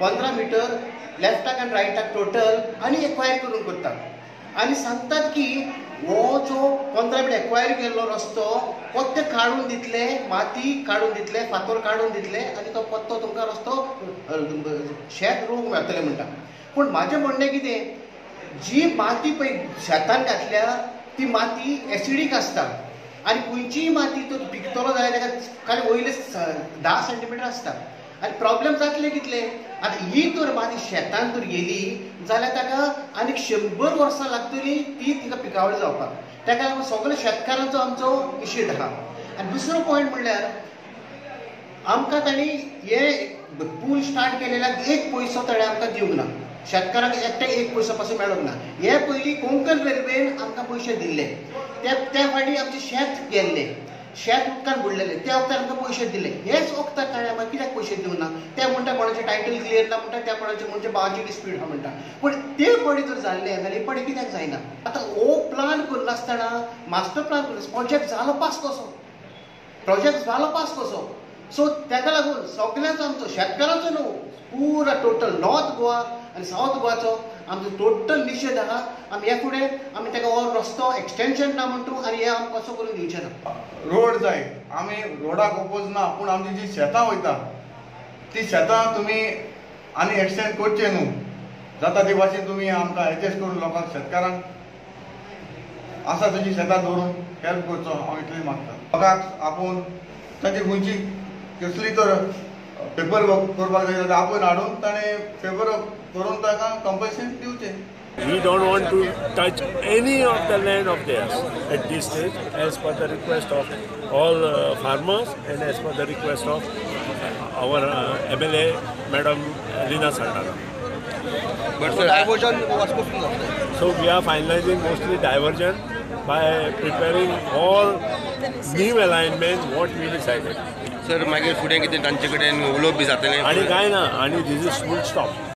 15 metre लेफ्टाक आनी रायटाक total आनी acquire करून करता आनी सांगतात की हो जो 15 मिटर एक्वायर केल्लो रस्तो पत्ते काडून दितले, माती काडून दितले, फातर काडून दितले आनी तो पत्तो तुमकां रस्तो शेत रोवंक मेळटलें म्हणटा. पूण म्हाजें म्हणणें कितें, जी माती पळय शेतान घातल्या ती माती एसिडीक आसता आनी खंयचीय माती तो पिकतलो जाल्यार ताका खाली वयले 10 सेंटीमिटर आसता आनी प्रॉब्लेम जातले कितले. आतां ही तर माती शेतान तर गेली जाल्यार ताका आनीक 100 वर्सां लागतली ती तिका पिकावळ जावपाक. ताका लागून सगळे शेतकारांचो आमचो निशेध आहा. आनी दुसरो पॉयंट म्हणल्यार आमकां तांणी हे पूल स्टार्ट केलेल्याक एक पयसो ताणें आमकां दिवंक ना. शेतकारांक एकट्याक एक पयसो पासून मेळोंक ना. हे पयलीं कोंकण रेल्वेन आमकां पयशे दिल्ले, ते त्या फावटी आमचें शेत गेल्लें, शेत उदकान बुडलेलें, त्या वखदार आमकां पयशे दिले. हेच वखदाक ताणें आमकां कित्याक पयशे दिवंक ना? ते म्हणटा कोणाचें टायटल क्लियर ना म्हणटा, त्या कोणाचें म्हणजे भावाची डिस्प्यूट आहा म्हणटा. पूण ते फावटी जर जाल्लें जाल्यार हे फावटी कित्याक जायना? आतां हो प्लान करनासतना, मास्टर प्लान करनासतना प्रोजेक्ट जालो पास कसो? प्रोजेक्ट जालो पास कसो? सो ताका लागून सगल्यांचो आमचो, शेतकारांचो न्हू, पुरा टोटल नॉर्थ गोवा आनी सावथ गोवाचो आमचो टोटल निशेध आहा. आमी हे फुडें आमी ताका हो रस्तो एक्सटेंशन ना म्हणटा आनी हे आमकां कसो करून दिवचे ना. रोड जाय, आमी रोडाक ओपोज ना, पूण आमची जी शेतां वयता ती शेतां तुमी आनी एक्सटेंड करचे न्हू. जाता ते भाशेन तुमी आमकां एडजस्ट करून लोकांक, शेतकारांक आसा तशी शेतां दवरून हेल्प करचो, हांव इतलें मागता. लोकांक आपोवन तांची खंयची कसली तर पेपर वर्क करपाक जाय जाल्यार आपोवन हाडून ताणें पेपर वर्क करून ताका कंपन्सेशन दिवचें. We don't want to touch any of the land of theirs at this stage, as per the request of all farmers and as per the request of our MLA, Madam Lina Saldana. But sir, diversion वास्कोसून जातलें. So we are finalizing mostly diversion by preparing all new alignment what we decided. Sir, मागीर फुडें कितें तांचे कडेन उलोवप बी जातलें? आणि काय ना, आणि this is full stop.